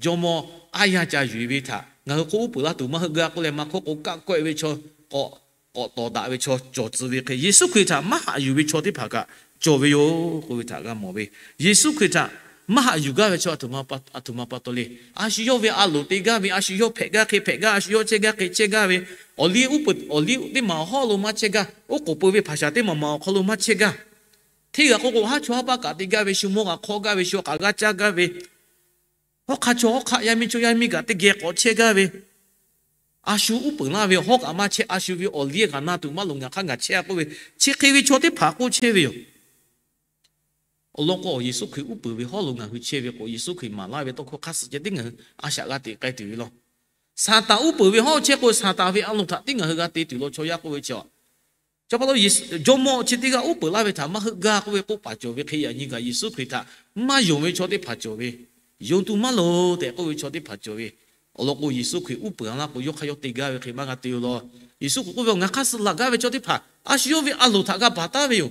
Jawˇmawˇ aˉ yanˇ ca yuˬ ve htaꞈ ngaˬ hui hk'oˆ uˉ peunˍ laˇ tuˬ maˇ heuˆ gaˇ k'oˆ leh, maˇ hkawˇ k'o kaˆ kawehˆ ve chaw, k'awꞈ tawˍ daꞈ ve chaw cawˬ tcuh ve hk'e, Yeˍsuˆ Hkriꞈ htaꞈ maˇ haꞈ yuˬ ve chaw teˇ hpaˍ kaꞈ cawˬ ve yoˬ k'oˆ ve htaꞈ g'a mawˬ ve. Yeˍsuˆ Hkriꞈ htaꞈ maˇ haꞈ yuˬ gaˇ ve chaw a htoꞈ ma pa taw le. A shu yawˇ ve a loˍ te gaˇ ve, a shu yawˇ hpehꞈ gaˇ hk'e hpehꞈ gaˇ, a shu yawˇ chehˇ gaˇ hk'e chehˇ gaˇ ve, awˬ liˇ uˉ peunˍ, awˬ liˇ teˇ maˬ awˬ hawˉ lo maˇ chehˇ gaˇ, oˉ k'oˍ pui ve hpaˍ shaˍ teˇ maˬ maˬ awˬ hk'aw lo maˇ chehˇ gaˇ. Hteˇ g'aꞈ k'oˆ k'o, haˉ chaw haˉ paˆ kaꞈ te gaˇ ve, shu mawˇ g'aꞈ hk'awˇ gaˇ ve, shu k'aꞈ g'aˇ caˇ gaˇ ve, hawˉ hk'aˇ chaw hawˉ hk'aˇ, yaˇ miˇ chaw yaˇ miˇ kaꞈ teˇ geh k'awꞈ chehˇ gaˇ ve, a shu uˉ peunˍ laˇ ve hawˉ kaꞈ maˇ chehˇ, a shu ve awˬ liˇ g'aꞈ na tuˬ maˇ loˍ, ngaˬ hk'aˇ ngaˬ chehˇ a k'oˆ ve, chi hk'e ve chaw teˇ hpaˍ k'oˆ chehˇ ve yoˬ. Awˬ lawn k'o, Yeˍsuˆ Hkriꞈ uˉ peunˍ ve hawˉ lo ngaˬ hui chehˇ ve k'o, Yeˍsuˆ Hkriꞈ maˍ laˇ ve tawˇ hkawˇ hk'aˇ suh ceh tiˉ ngaˬ hui a shaꞈ g'a teꞈ k'ai tuˬ ve law. Saˍtanˍ uˉ peunˍ ve hawˉ chehˇ k'o, Saˍtanˍ ve a loˍ htaꞈ tiˉ ngaˬ hui g'a te tuˬ law chaw yaˇ k'oˆ ve chi a. Chi pa taw, Jawˇmawˇ chi teˇ g'aˇ uˉ peunˍ laˇ ve htaꞈ maˇ heuˆ gaˇ k'oˆ ve k'oˆ paˍ cawˬ ve hk'e, yaꞈ nyi kaꞈ Yeˍsuˆ Hkriꞈ htaꞈ maˇ yonˍ ve chaw teˇ hpaˍ cawˬ ve, yonˍ tuˬ maˇ loˍ tehꞈ k'oˆ ve chaw teˇ hpaˍ cawˬ ve. Awˬ lawn k'o, Yeˍsuˆ Hkriꞈ uˉ peunˍ laˇ k'o, yawˇ hk'aˇ yawˇ te gaˇ ve hk'e maˇ g'a te yoˬ law. Yeˍsuˆ Hkriꞈ k'oˆ ve, Ngaˬ hk'aˇ suh laˬ gaˇ ve chaw teˇ hpaˍ a shu yawˇ ve a loˍ htaꞈ g'a baˬ taˉ ve yoˬ.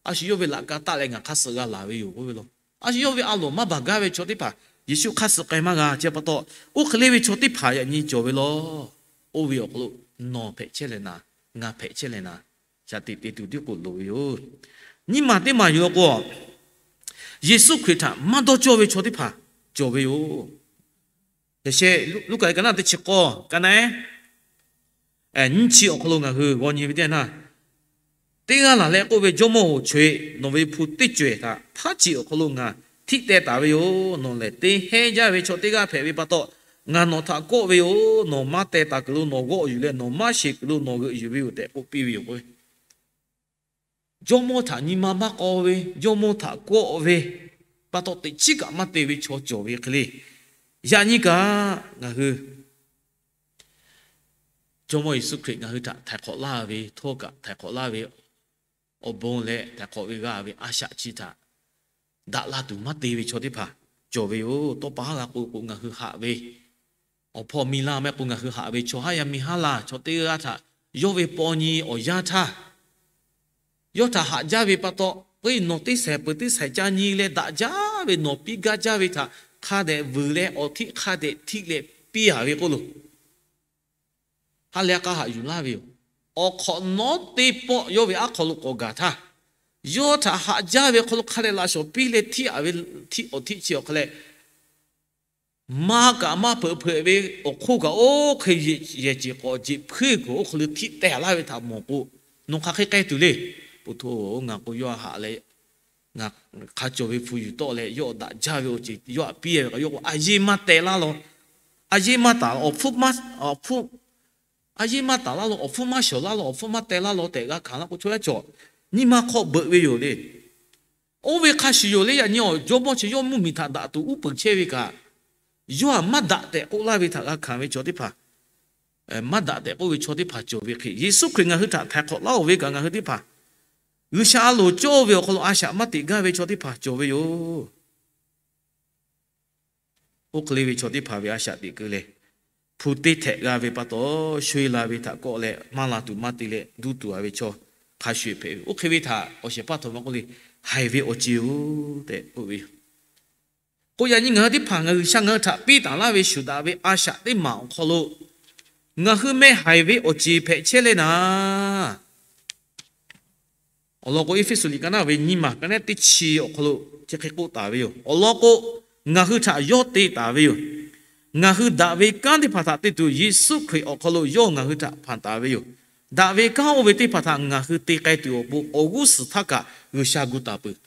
A shu yawˇ ve laꞈ ka taˆ leh ngaˬ hk'aˇ suh g'a laˬ ve yoˬ k'oˆ ve law. A shu yawˇ ve a loˍ maˇ baˬ gaˇ ve chaw teˇ hpaˍ Yeˍsuˆ hk'aˇ suh k'ai maˇ g'a. Chi pa taw, oˇ hk'e le ve chaw teˇ hpaˍ yaꞈ nyi cawˬ ve law. Oˇ ve awˬ hk'aw lo nawˬ hpehꞈ chehˇ leh naˍ, ngaˬ hpehꞈ chehˇ leh naˍ, shaˍ tiꞈ te tuˬ tiˉ k'o loˍ ve yoˬ. Nyiˇ maˬ teˇ maˬ yoˬ k'o, Yeˍsuˆ Hkriꞈ htaꞈ maˇ dawˇ cawˇ ve chaw teˇ hpaˍ cawˬ ve yoˬ. Yaꞈ sheh Luˉkaꞈ ka naˉ teˇ chi k'awˇ, ka naˉ nyiˇ chi awˬ hk'aw lo ngaˬ hui g'aw nyi ve teˇ naˇ, Teˇ g'aˇ laˬ leh k'oˆ ve, Jawˇmawˇ-oˬ, choˬ-e, nawˬ ve hpu teˇ cawehˬ htaꞈ hpaˉ ciꞈ awˬ hk'aw lo ngaˬ htiˆ teh taˍ ve yoˬ. Nawˬ lehˬ te hehnˇ jaˇ ve chaw teˇ g'aˇ hpehꞈ ve pa taw, ngaˬ nawˬ htaꞈ kawˆ ve yoˬ. Nawˬ maˇ teh taˍ kuiˬ lo nawˬ g'awˆ yuˬ leh, nawˬ maˇ sheˍ kuiˬ lo nawˬ g'euꞈ yuˬ ve yoˬ tehꞈ k'oˆ piˇ ve yoˬ k'o, Jawˇmawˇ htaꞈ nyi ma maˇ k'aw ve, Jawˇmawˇ htaꞈ kawˆ ve pa taw, teꞈ chiˉ kaꞈ maˇ te ve chaw cawˬ ve hk'e le. Yaꞈ nyi kaꞈ ngaˬ hui Jawˇmawˇ Yeˍsuˆ Hkriꞈ ngaˬ hui htaꞈ htaiˍ hk'awꞈ laˇ ve, htawˇ kaꞈ htaiˍ hk'awꞈ laˇ ve awˬ bon leh htaiˍ hk'awꞈ ve g'a ve a shaꞈ chi htaꞈ daꞈ la tuˬ maˇ te ve chaw teˇ hpaˍ cawˬ ve yoˬ. Tawˇ pa haˉ g'a k'oˆ k'o, ngaˬ hui haꞈ ve awˬ hpawˇ miˇ laˇ maˇ heˆ k'o, ngaˬ hui haꞈ ve chaw haˉ yaˇ miˇ haˉ laˇ chaw teˇ g'aˇ htaꞈ yawˇ ve paw nyi awˬ yanˇ htaˇ, yawˇ htaꞈ haꞈ jaˇ ve pa taw, k'o nawˬ teˇ shaiˍ peuˬ teˇ shaiˍ ca nyi leh daꞈ jaˇ ve, nawˬ piˇ gaˇ jaˇ ve htaꞈ hk'a dehꞈ vuiˬ leh awˬ htiˆ hk'a dehꞈ htiˆ leh piˇ a ve k'oˆ lo, ha lehˬ a k'a haꞈ yuˬ laˇ ve yoˬ. Awˬ hk'awꞈ nawˉ teˇ pawˆ yawˇ ve aˉ hk'aw lo k'awꞈ gaˬ htaˇ, yawˇ htaꞈ haꞈ jaˇ ve hk'aw lo hk'a dehꞈ laꞈ shawˍ piˇ leh htiˆ a ve, htiˆ awˬ htiˆ chi awˬ hk'a leh, maˇ kaꞈ maˇ hpeuꞈ hpeuꞈ ve awˬ hk'oˆ kaꞈ oˇ hk'e yehˬ ceˬ k'awꞈ jeꞈ hpuiˇ kuiˬ oˇ hk'aw lo htiˆ teh laˇ ve htaꞈ mawˬ k'o, nawˬ hk'aˬ hk'e k'ai tuˬ le. Pu hto, ngaˬ k'o yawˇ a haꞈ leh, ngaˬ hk'a cawˬ ve hpu yuˬ tawˆ leh yawˇ daꞈ jaˇ ve awˬ ceuˬ yawˇ htaꞈ piˇ ve kaꞈ, yawˇ k'o a yeˇ maˇ teh laˇ law. A yeˇ maˇ taˍ, awˬ hpfuhˇ maˇ, a yeˇ maˇ taˍ laˇ law, awˬ hpfuhˇ maˇ shawˍ laˇ law, awˬ hpfuhˇ maˇ teh laˇ law tehꞈ g'a hkanˍ laˇ k'o, chaw yaˇ cawˬ nyiˇ maˇ hk'awˆ beuꞈ ve yoˬ le. Oˇ ve hk'a shuˍ yoˬ le. Yaꞈ nyi awˬ jawˇmawˇ chi yawˇ mvuhˇmiˬ htaꞈ daꞈ tuˬ uˉ peunˍ chehˇ ve kaꞈ, yawˇ htaꞈ maˇ daꞈ tehꞈ k'oˆ laˇ ve htaꞈ g'a hkanˍ ve chaw teˇ hpaˍ, maˇ daꞈ tehꞈ k'oˆ ve chaw teˇ hpaˍ cawˬ ve hk'e, Yeˍsuˆ Hkriꞈ ngaˬ hui htaꞈ htaiˍ hk'awꞈ laˇ-oˬ ve kaꞈ, ngaˬ hui teˇ hpaˍ G'uiˬsha a loˍ cawˇ ve awˬ hk'aw lo a shaꞈ maˇ teꞈ gaˇ ve chaw teˇ hpaˍ cawˬ ve yoˬ. Oˇ hk'e le ve chaw teˇ hpaˍ ve a shaꞈ teꞈ keu leh, hpu teˇ htehꞈ g'a ve pa taw, sho-e la ve htaꞈ kawˆ leh maˇ la tuˬ maˇ te leh duˇ tuˬ a ve chaw hk'a shuˍ hpehꞈ ve. Oˇ hk'e ve htaꞈ awˬ shehˍ hpaˇ htaꞈ maˇ k'oˆ le, haiˬ ve awˬ ceˬ-oˬ tehꞈ k'oˆ ve yoˬ. K'o yaꞈ nyi ngaˬ hui teˇ hpaˍ ngaˬ G'uiˬsha ngaˬ hui htaꞈ piˇ taˍ laˇ ve shuˍ daꞈ ve a shaꞈ teˇ maˬ awˬ hk'aw lo ngaˬ hui meh haiˬ ve awˬ ceˬ hpehꞈ chehˇ leh naˍ, awˬ lawn k'o, Eˇfeˇsuꞈ liꞈ ka naˉ ve nyiˇ maˬ ka naˉ teˇ chi awˬ hk'aw lo chi hk'e k'oˆ taˍ ve yoˬ. Awˬ lawn k'o, ngaˬ hui htaꞈ yawˇ te taˍ ve yoˬ. Ngaˬ hui daꞈ ve kanˉ teˇ hpaˍ htaꞈ te tuˬ Yeˍsuˆ Hkriꞈ awˬ hk'aw lo yawˇ ngaˬ hui htaꞈ hpanˍ taˍ ve yoˬ. Daꞈ ve kanˉ oˇ ve teˇ hpaˍ htaꞈ ngaˬ hui te k'ai tuˬ awˬ pon awˬ g'uˇ suhˍ htaˇ kaꞈ G'uiˬsha gu taˍ peuˬ.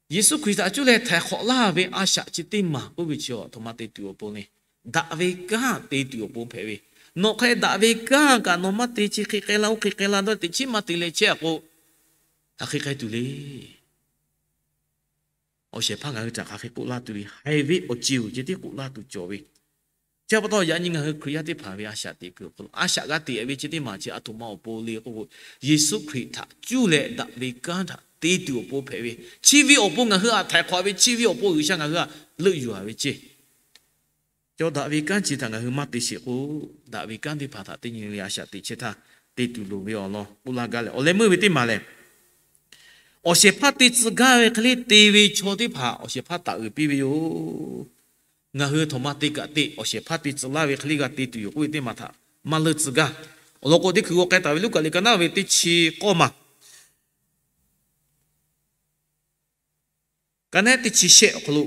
Yeˍsuˆ Hkriꞈ htaꞈ cuˇ leh htaiˍ hk'awꞈ laˇ ve a shaꞈ chi teˇ maˬ k'oˆ ve chi a htoꞈ ma te tuˬ awˬ pon le. Daꞈ ve kanˉ te tuˬ awˬ pon hpehꞈ ve. Nawˬ hk'e daꞈ ve kanˉ kaꞈ nawˬ maˇ te, chi hk'e k'ai la, oˇ hk'e k'ai la dawˇ teꞈ chiˉ maˇ te leh chehˇ a k'o, hk'aˬ hk'e k'ai tuˬ le. Awˬ shehˍ hpaˇ ngaˬ hui htaꞈ hk'aˬ hk'e k'oˆ laˇ tuˬ le. Haiˬ ve awˬ ceˬ oˬ ceh tiˉ k'oˆ laˇ tuˬ cawˬ ve. Chi pa taw yaꞈ nyi ngaˬ hui Hkriꞈ yaˇ teˇ hpaˍ ve a shaꞈ teꞈ kuiˬ awˬ hk'aw lo a shaꞈ g'a teꞈ ve chi teˇ maˬ chi a htoꞈ ma awˬ pon le k'oˆ k'o, Yeˍsuˆ Hkriꞈ htaꞈ cuˇ leh daꞈ ve kanˉ htaꞈ te tuˬ awˬ pon hpehꞈ ve. Chi ve awˬ pon ngaˬ hui htaꞈ htaiˍ hk'awꞈ ve, chi ve awˬ pon G'uiˬsha ngaˬ hui htaꞈ leuˆ yuˬ a ve ceˇ. Chaw daꞈ ve kanˉ chi htaꞈ ngaˬ hui maˇ te sheˍ k'o, daꞈ ve kanˉ teˇ hpaˍ htaꞈ teˇ nyi le a shaꞈ teꞈ chehˇ htaˇ te tuˬ loˍ ve awˬ lawn k'oˆ laˇ gaˇ leh, awˬ leh meuˇ ve teˇ maˬ lehˬ, awˬ shehˍ hpaˇ te tcuh gaˇ ve hk'e le te ve chaw teˇ hpaˍ awˬ shehˍ hpaˇ taˍ uiˍ piˇ ve yoˬ. Ngaˬ hui htoꞈ ma te kaꞈ te, awˬ shehˍ hpaˇ te tcuh laˇ ve hk'e le g'a te tuˬ yoˬ k'oˆ ve teˇ maˬ htaꞈ maˇ leuˆ tcuh gaˇ. Awˬ lawn k'o, teˇ hkui g'aw k'ai taˍ ve Luˉkaꞈ liꞈ ka naˉ ve teˇ chi k'awˇ maˬ ka naˉ teˇ chi shehˆ awˬ hk'aw lo,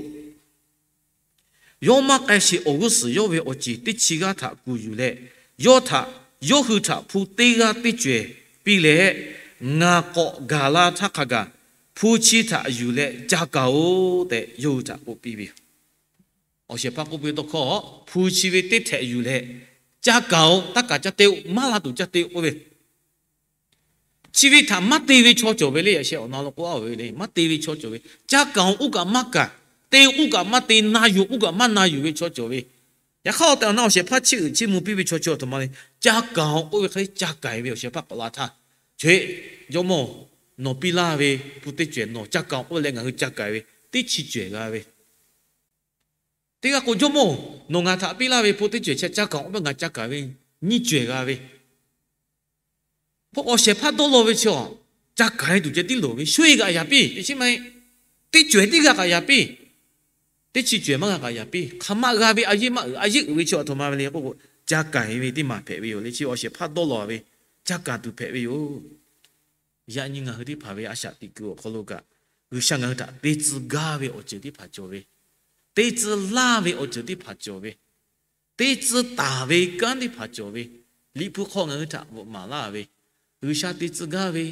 yawˇ maˇ k'ai sheˍ awˬ g'uˇ suhˍ yawˇ ve awˬ ceˬ teˇ chi g'aˇ htaꞈ kuˬ yuˬ leh, yawˇ htaꞈ, yawˇ hui htaꞈ hpu teˇ g'aˇ teˇ cawehˬ piˇ leh, Ngaˬ k'awꞈ gaˬ la htaˇ hk'a gaˬ hpu chi htaꞈ yuˬ leh ca kaˍ-oˬ tehꞈ yawˇ hui htaꞈ k'oˆ piˇ ve yoˬ. Awˬ shehˍ hpaˇ k'oˆ piˇ ve tawˇ hkawˇ, Hpu chi ve teˇ htehꞈ yuˬ leh ca kaˍ-oˬ, taˇ kaˍ ca te-o, maˇ la tuˬ ca te-o k'oˆ ve. Chi ve htaꞈ maˇ te ve chaw cawˬ ve le. Yaꞈ sheh awˬ na lo k'oˆ a ve le, maˇ te ve chaw cawˬ ve. Ca kaˍ-oˬ k'oˆ kaꞈ maˇ kaˍ, te-o k'oˆ kaꞈ maˇ te, na yuˬ k'oˆ kaꞈ maˇ na yuˬ ve chaw cawˬ ve. Yaꞈ hk'aˇ awˬ tehˬ awˬ na awˬ shehˍ hpaˇ chiˇ uiˍ chiˇ mvuh piˇ ve chaw chi a htoꞈ ma le. Ca kaˍ-oˬ k'oˆ ve hk'e le ca kaˍ ve awˬ shehˍ hpaˇ k'awꞈ la htaˇ, Che, jawˇmawˇ, nawˬ piˇ laˇ ve hpu teˇ cawehˬ nawˬ ca kaˍ-oˬ k'oˆ leh ngaˬ hui ca kaˍ ve teˇ chi cawehˬ g'a ve. Teˇ g'aˇ k'o, Jawˇmawˇ, nawˬ ngaˬ htaꞈ piˇ laˇ ve hpu teˇ cawehˬ chi ca kaˍ-oˬ k'oˆ ve ngaˬ ca kaˍ ve nyiˇ cawehˬ g'a ve. Hk'o awˬ shehˍ hpaˇ dawˇ law ve chi a, ca kaˍ-e tuˬ ceh tiˉ loˍ ve, sho-e g'aꞈ yaˍ piˇ, teꞈ chiˉ maˇ heˆ. Teˇ cawehˬ tiˉ g'a k'aꞈ yaˍ piˇ, teˇ chi cawehˬ maˇ g'a k'aꞈ yaˍ piˇ. Hk'aˬ ma g'a ve a yeˇ maˇ uiˍ, a yeˇ uiˍ ve chi a htoꞈ ma ve le k'oˆ k'o, ca kaˍ-e ve teˇ maˬ hpehꞈ ve yoˬ le. Chi awˬ shehˍ hpaˇ dawˇ law ve, ca kaˍ tuˬ hpehꞈ ve yoˬ. Yaꞈ nyi ngaˬ hui teˇ hpaˍ ve a shaꞈ teꞈ kuiˬ awˬ hk'aw lo kaꞈ, G'uiˬsha ngaˬ hui htaꞈ te tcuh gaˇ ve awˬ ceuˬ teˇ hpaˍ cawˬ ve, te tcuh laˇ ve awˬ ceuˬ teˇ hpaˍ cawˬ ve, te tcuh taˍ ve kanˉ teˇ hpaˍ cawˬ ve, Liꞈ hpu hk'aw ngaˬ hui htaꞈ bvuhꞈ maˍ laˇ ve, G'uiˬsha te tcuh gaˇ ve,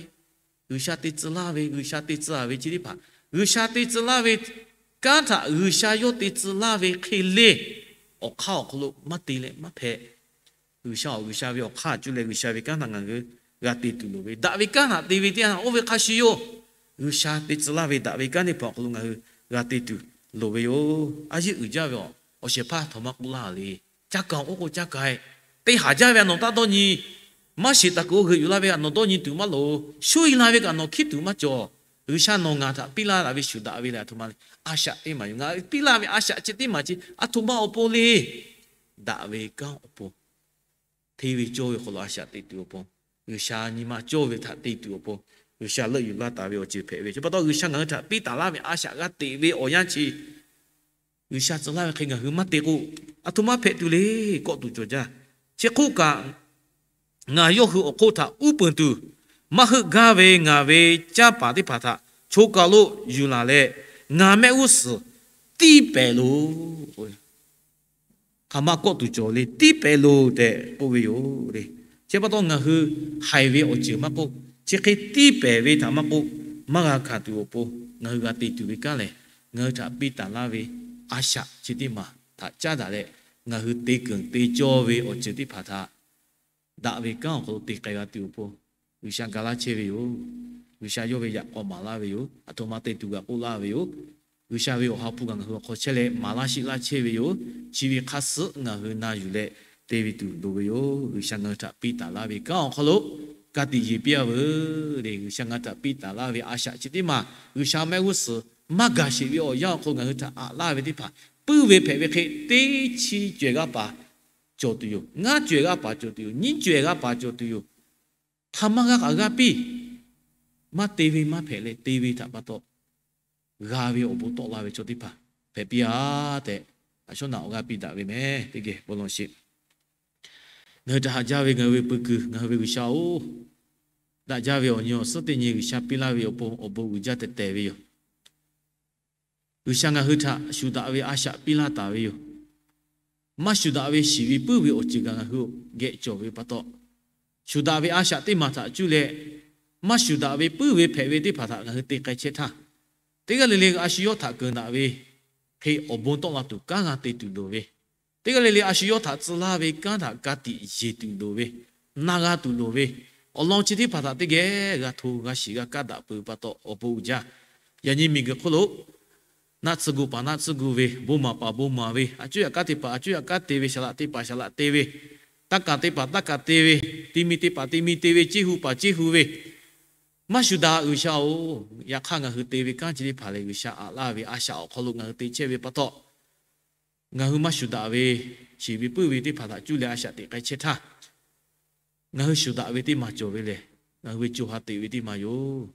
G'uiˬsha te tcuh laˇ ve, G'uiˬsha te tcuh a ve chi teˇ hpaˍ, G'uiˬsha te tcuh laˇ ve kanˉ htaꞈ G'uiˬsha yawˇ te tcuh laˇ ve hk'e le, awˬ hk'aˇ awˬ hk'aw lo maˇ te leh maˇ hpehꞈ. G'uiˬsha awˬ, G'uiˬsha ve awˬ hk'aˇ cuˇ leh G'uiˬsha ve kanˉ htaꞈ ngaˬ hui g'a te tuˬ loˍ ve, daꞈ ve kanˉ htaꞈ te ve teˇ yanˇ oˇ ve hk'a shuˍ yoˬ. G'uiˬsha te tcuh laˇ ve daꞈ ve kanˉ teˇ hpaˍ awˬ hk'aw lo ngaˬ hui g'a te tuˬ loˍ ve yoˬ. A yeˇ uiˍ jaˇ ve awˬ, awˬ shehˍ hpaˇ htaꞈ maˇ k'oˆ laˇ le. Ca kaˍ-oˬ k'oˆ k'o ca kaˍ-e. Te haˍ jaˇ ve a nawˬ taˇ dawˇ nyi. Maˇ shiˍ taˍ kuiˬ oˇ g'euꞈ yuˬ laˇ ve a nawˬ dawˇ nyi tuˬ maˇ loˍ. Sho-e la ve kaꞈ nawˬ hkiˉ tuˬ maˇ cawˬ. G'uiˬsha nawˬ ngaˬ htaꞈ piˇ laˇ daꞈ ve shuˍ daꞈ ve lehˬ a htoꞈ ma le. A shaꞈ teˇ maˬ yoˬ. Ngaˬ piˇ laˇ ve a shaꞈ chi teˇ maˬ chi a htoꞈ ma awˬ pon le. Daꞈ ve kanˉ awˬ pon, hteˇ ve cawˇ ve hk'aw lo a shaꞈ teꞈ tuˬ awˬ pon, G'uiˬsha nyi ma cawˇ ve htaꞈ te tuˬ awˬ pon, G'uiˬsha leuˆ yuˬ laˇ taˍ ve awˬ ceuˬ hpehꞈ ve. Chi pa taw G'uiˬsha ngaˬ hui htaꞈ piˇ taˍ laˇ ve a shaꞈ g'a teꞈ ve awˬ yanˇ chi, G'uiˬsha tcuh laˇ ve hk'e ngaˬ hui maˇ te k'o, a htoꞈ ma hpehꞈ tuˬ le. Kawˆ tuˬ cawˬ jaˇ. Chi hk'oˆ kaꞈ, ngaˬ yawˇ hui awˬ hk'oˆ htaꞈ uˉ peunˍ tuˬ, maˇ heuˆ gaˇ ve ngaˬ ve canˇ paˍ teˇ hpaˍ htaꞈ choˬ kaˬ lo yuˬ laˬ leh, ngaˬ mehˆ g'uˇ suhˍ tiˇ pehˍ loˬ. Hk'aˬ ma kawˆ tuˬ cawˬ le, tiˇ pehˍ loˬ tehꞈ k'oˆ ve yoˬ le. Chi pa taw ngaˬ hui haiˬ ve awˬ ceuˬ maˇ k'oˆ, chi hk'e tiˇ pehˍ ve htaꞈ maˇ k'oˆ, maˇ g'a hkanˍ tuˬ awˬ pon ngaˬ hui g'a te tuˬ ve kanˉ lehˬ, ngaˬ hui htaꞈ piˇ taˍ laˇ ve a shaꞈ chi teˇ maˬ htaꞈ caˉ daꞈ leh, ngaˬ hui te keunˍ te cawˇ ve awˬ ceuˬ teˇ hpaˍ htaꞈ daꞈ ve kanˉ awˬ hk'aw lo te k'ai g'a tuˬ awˬ pon, G'uiˬsha ga laˇ chehˇ ve yoˬ. G'uiˬsha yawˇ ve yaꞈ k'aw maˍ laˇ ve yoˬ. A htoꞈ ma te tuˬ g'a k'oˆ laˇ ve yoˬ. G'uiˬsha ve awˬ ha hpu kaꞈ ngaˬ hui awˬ hk'aw chehˇ leh maˍ laˇ sheˆ laˇ chehˇ ve yoˬ. Chi ve hk'a suhˉ ngaˬ hui na yuˬ leh te ve tuˬ loˍ ve yoˬ. G'uiˬsha ngaˬ hui htaꞈ piˇ taˍ laˇ ve kanˉ awˬ hk'aw lo ka tiꞈ yeˬ piˇ a veuˬ le. G'uiˬsha ngaˬ hui htaꞈ piˇ taˍ laˇ ve a shaꞈ chi teˇ maˬ G'uiˬsha mehˆ g'uˇ suhˍ maˇ gaˬ sheˍ ve awˬ yanˇ awˬ hk'aw lo ngaˬ hui htaꞈ aꞈ laˇ ve teˇ hpaˍ puiˉ ve hpehꞈ ve hk'e, teˇ chi cawehˬ g'aˇ paˍ cawˬ tuˬ yoˬ. Ngaˇ cawehˬ g'aˇ paˍ cawˬ tuˬ yoˬ. Nyiˇ cawehˬ g'aˇ paˍ cawˬ tuˬ yoˬ. Hk'aˬ ma g'a kaꞈ g'a piˇ. Maˇ te ve maˇ hpehꞈ leh te ve htaꞈ pa taw, g'a ve awˬ bon tawˆ la ve chaw teˇ hpaˍ hpehꞈ piˇ a tehꞈ, a shawˉ naꞈ awˬ g'aˇ piˇ daꞈ ve meh. Teˇ geh bon lawˬ sheˍ. Ngaˬ hui htaꞈ haꞈ jaˇ ve ngaˬ hui ve peu kuiˬ, ngaˬ hui ve G'uiˬsha-oˬ, daꞈ jaˇ ve awˬ nyi awˬ suhˉ teˇ nyi G'uiˬsha piˇ laˇ ve awˬ pon awˬ bon uiˍ jaˇ tehꞈ tehˬ ve yoˬ. G'uiˬsha ngaˬ hui htaꞈ shuˍ daꞈ ve a shaꞈ piˇ laˇ taˍ ve yoˬ. Maˇ shuˍ daꞈ ve shiˍ ve puiˉ ve awˬ ceuˬ kaꞈ ngaˬ hui geh cawˬ ve pa taw, shuˍ daꞈ ve a shaꞈ teˇ maˬ htaꞈ cuˇ leh, maˇ shuˍ daꞈ ve puiˉ ve hpehꞈ ve teˇ hpaˍ htaꞈ ngaˬ hui te k'ai chehˇ htaˇ, Teˇ g'aˇ le le a shu yawˇ htaꞈ keunˍ daꞈ ve hk'e awˬ bon tawˆ la tuˬ kanˉ g'a te tuˬ loˍ ve, teˇ g'aˇ le le a shu yawˇ htaꞈ tcuh laˇ ve kanˉ htaꞈ ka tiꞈ yeˬ tuˬ loˍ ve, na g'a tuˬ loˍ ve, awˬ lawn chi teˇ hpaˍ htaꞈ teˇ geh g'a hto g'a shiˍ g'a kaˇ daꞈ peuˬ pa taw awˬ bon uiˍ jaˇ. Yaꞈ nyi miˬguiˬ hk'oˆ lo naˆ tsuhˇ gu paˍ naˆ tsuhˇ gu ve, bon maˍ paˍ bon maˍ ve, a cuˉ yaꞈ kanˉ te paˍ a cuˉ yaꞈ kanˉ te ve, shaˍ laꞈ te paˍ shaˍ laꞈ te ve, taˇ kaˬ te paˍ taˇ kaˬ te ve, ti mi te paˍ ti mi te ve, ceˇ hu paˍ ceˇ hu ve, maˇ shu daꞈ G'uiˬsha-oˬ. Yaꞈ hk'aˇ ngaˬ hui te ve kanˉ chi teˇ hpaˍ lehˬ G'uiˬsha aꞈ laˇ ve a shaꞈ awˬ hk'aw lo ngaˬ hui te chehˇ ve pa taw, ngaˬ hui maˇ shu daꞈ ve, shiˍ ve puiˉ ve teˇ hpaˍ htaꞈ cuˇ leh a shaꞈ teꞈ k'ai chehˇ htaˇ, ngaˬ hui shu daꞈ ve teˇ maˬ cawˬ ve lehˬ, ngaˬ hui ve co ha teꞈ ve teˇ maˬ yoˬ.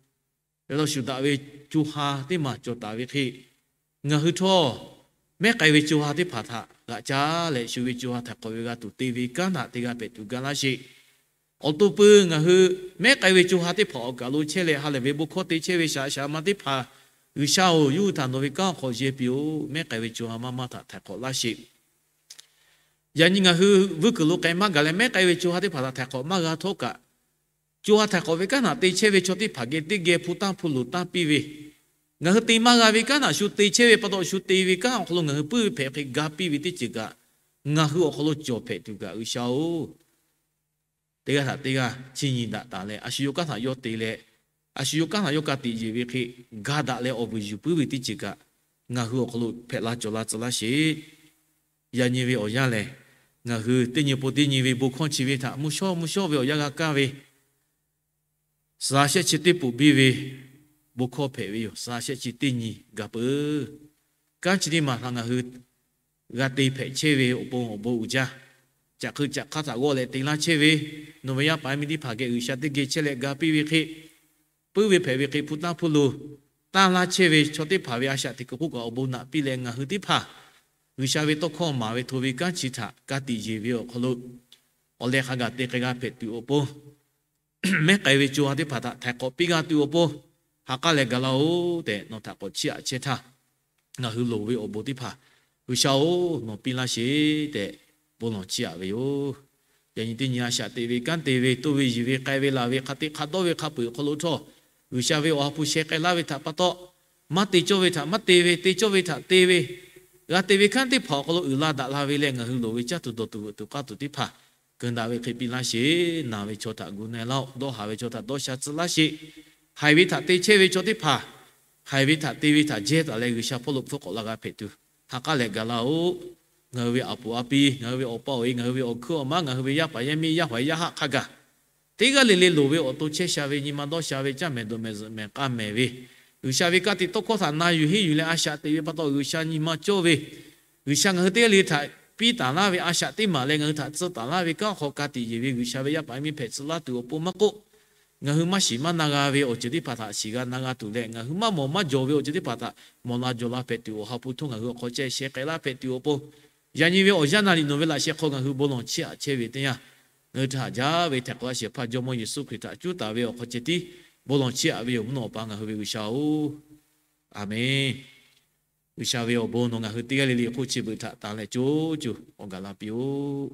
Leh lo shu daꞈ ve co ha teˇ maˬ cawˬ taˍ ve hk'e, ngaˬ hui htawˇ mehˉ k'ai ve co ha teˇ hpaˍ htaꞈ g'aꞈ caˉ leh shu ve co ha htaiˍ hk'awꞈ ve g'a tuˬ te ve kanˉ htaꞈ te g'a hpehꞈ tuˬ ga laˇ sheˍ. Awˬ to peuˬ ngaˬ hui mehˉ k'ai ve co ha teˇ hpaˍ awˬ kaˬ lo chehˇ leh ha lehˬ ve bon hkawˇ te chehˇ ve shaˍ shaˍ ma teˇ hpaˍ, G'uiˬsha-oˬ, yawˇ hui htaꞈ nawˬ ve kanˉ awˬ hk'aw yehˇ piˇ-oˆ. Mehˉ k'ai ve co ha maˇ maˇ htaꞈ htaiˍ hk'awꞈ laˇ sheˍ. Yaꞈ nyi ngaˬ hui vuiˇ kuiˬ lo k'ai maˇ gaˬ leh mehˉ k'ai ve co ha teˇ hpaˍ htaꞈ htaiˍ hk'awꞈ maˇ g'a htawˇ kaꞈ, co ha htaiˍ hk'awꞈ ve kanˉ htaꞈ te chehˇ ve chaw teˇ hpaˍ geh teˇ geh hpu tanˇ hpu loˍ tanˇ piˇ ve, ngaˬ hui te maˇ g'a ve kanˉ htaꞈ shu te chehˇ ve pa taw shu te ve kanˉ awˬ hk'aw lo ngaˬ hui puiˉ ve hpehꞈ hk'e ga piˇ ve teˇ ceuˬ kaꞈ, ngaˬ hui awˬ hk'aw lo cawˬ hpehꞈ tuˬ kaꞈ G'uiˬsha-oˬ, teˇ g'aˇ htaꞈ teˇ g'aˇ chiˇ nyi daꞈ taˍ leh a shu yawˇ kanˉ htaꞈ yawˇ te leh, a shu yawˇ kanˉ htaꞈ yawˇ ka tiꞈ yeˬ ve hk'e, ga daꞈ leh awˬ vuiˬ yuˬ puiˉ ve teˇ ceuˬ kaꞈ ngaˬ hui awˬ hk'aw lo hpehꞈ la cawˬ la tcuh laˇ sheˍ. Yaꞈ nyi ve awˬ yanˇ lehˬ, ngaˬ hui teˇ nyi po teˇ nyi ve bon hkawˇ chi ve htaꞈ mvuhˇ shawˉ mvuhˇ shawˉ ve awˬ yanˇ g'a kaˇ ve, suh shehˆ chi teˇ poˍ biˇ ve bon hkawˇ hpehꞈ ve yoˬ. Suh shehˆ chi teˇ nyi ga peuˬ. Kanˉ chi teˇ maˬ htaꞈ ngaˬ hui g'a te hpehꞈ chehˇ ve awˬ pon awˬ bon uiˍ jaˇ. Caꞈ hk'eu caꞈ hk'aˇ htaꞈ g'awˇ leh te laˇ chehˇ ve, nawˬ ve yaˇ paˍ yaˇ miˇ teˇ hpaˍ geh G'uiˬsha teˇ geh chehˇ leh ga piˇ ve hk'e, puiˉ ve hpehꞈ ve hk'e hpu tanˇ hpu loˍ tanˇ laˇ chehˇ ve chaw teˇ hpaˍ ve a shaꞈ teꞈ kuiˬ k'oˆ kaꞈ awˬ bon naꞈ piˇ leh ngaˬ hui teˇ hpaˍ G'uiˬsha ve tawˇ hkawˇ maˍ ve hto ve kanˉ chi htaꞈ ka tiꞈ yeˬ ve awˬ hk'aw lo awˬ leh hk'a gaˬ te k'ai g'a hpehꞈ tuˬ awˬ pon, mehˉ k'ai ve co ha teˇ hpaˍ htaꞈ htaiˍ hk'awꞈ piˇ g'a tuˬ awˬ pon, ha k'aˉ leh ga laˇ-oˬ tehꞈ nawˬ htaꞈ k'awꞈ chiˇ aꞈ chehˇ htaˇ, ngaˬ hui loˍ ve awˬ bon teˇ hpaˍ G'uiˬsha-oˬ, nawˬ piˇ laˇ sheˍ tehꞈ bon lawˬ chiˇ aꞈ ve yoˬ. Yaꞈ nyi teˇ nyi a shaꞈ teꞈ ve kanˉ te ve toˇ ve yiˬ ve k'ai ve laˬ ve hk'a te hk'a dawˇ ve hk'a peu-eˬ awˬ hk'aw lo htawˇ, G'uiˬsha ve awˬ ha hpu sheh k'ai laˇ ve htaꞈ pa taw, maˇ te cawˇ ve htaꞈ maˇ te ve, te cawˇ ve htaꞈ te ve, g'a te ve kanˉ teˇ hpaˍ awˬ hk'aw lo uiˍ la daꞈ la ve leh ngaˬ hui loˍ ve caˇ tuˬ dawˬ tuˬ veuꞈ tuˬ k'aˇ tuˬ teˇ hpaˍ keunˍ daꞈ ve hk'e piˇ laˇ sheˍ. Naˬ ve chaw htaꞈ gu na-e laˇ-oˆ. Dawˇ haˍ ve chaw htaꞈ dawˇ sha tcuh laˇ sheˍ. Haiˬ ve htaꞈ te chehˇ ve chaw teˇ hpaˍ, haiˬ ve htaꞈ te ve htaꞈ jehˇ taˍ leh G'uiˬsha hpawˇ lo hpfuhˇ k'awꞈ la g'a hpehꞈ tuˬ, ha k'aˉ leh ga laˇ-oˆ. Ngaˬ hui ve a poˍ a pi, ngaˬ hui ve awˬ pa awˬ e, ngaˬ hui ve awˬ hkuiˉ awˬ maˉ, ngaˬ hui ve yaˇ paˍ yaˇ miˇ yaˇ haiˬ yaˇ haˆ hk'a gaˬ, teˇ g'aˇ le le loˍ ve awˬ to chehˇ sha ve nyi ma dawˇ sha ve caˇ mehˍ dawˬ mehˍ zuhꞈ mehˍ k'a mehˍ ve, G'uiˬsha ve ka tiꞈ tawˇ hkawˇ htaꞈ na yuˬ henˇ yuˬ leh a shaꞈ teꞈ ve pa taw G'uiˬsha nyi ma cawˇ ve, G'uiˬsha ngaˬ hui teˇ g'aˇ le htaꞈ piˇ taˍ laˇ ve a shaꞈ teˇ maˬ leh ngaˬ hui htaꞈ tcuh taˍ laˇ ve kanˉ hk'aw ka tiꞈ yeˬ ve G'uiˬsha ve yaˇ paˍ yaˇ miˇ hpehꞈ tcuh laˇ tuˬ awˬ pon maˇ k'oˆ, ngaˬ hui maˇ shiˍ maˇ na g'a ve awˬ ceuˬ teˇ hpaˍ htaꞈ shiˍ g'a na g'a tuˬ leh ngaˬ hui maˇ mawˬ maˇ jawˬ ve awˬ ceuˬ teˇ hpaˍ htaꞈ mawˬ la jawˬ la hpehꞈ tuˬ awˬ ha hpu htawˇ ngaˬ hui awˬ hk'aw ceh sheh k'ai laˇ hpehꞈ tuˬ awˬ pon, yaꞈ nyi ve awˬ yanˇ na liꞈ nawˬ ve laꞈ sheh hk'aw ngaˬ hui bon lawˬ chiˇ aꞈ chehˇ ve teˇ yanˇ, ngaˬ hui htaꞈ haꞈ jaˇ ve htaiˍ hk'awꞈ laˇ shehˍ hpaˇ Jawˇmawˇ Yeˍsuˆ Hkriꞈ htaꞈ cuˉ taˍ ve awˬ hk'aw ceh tiˉ bon lawˬ chiˇ aꞈ ve yoˬ. Mvuhˇ naw Awˬ pa ngaˬ hui ve G'uiˬsha-oˬ, Aˍmenˍ. G'uiˬsha ve awˬ bon nawˬ ngaˬ hui teˇ g'aˇ le le hk'oˆ chi beuꞈ htaꞈ tanˍ leh co co awˬ gaˬ la piˇ-oˆ.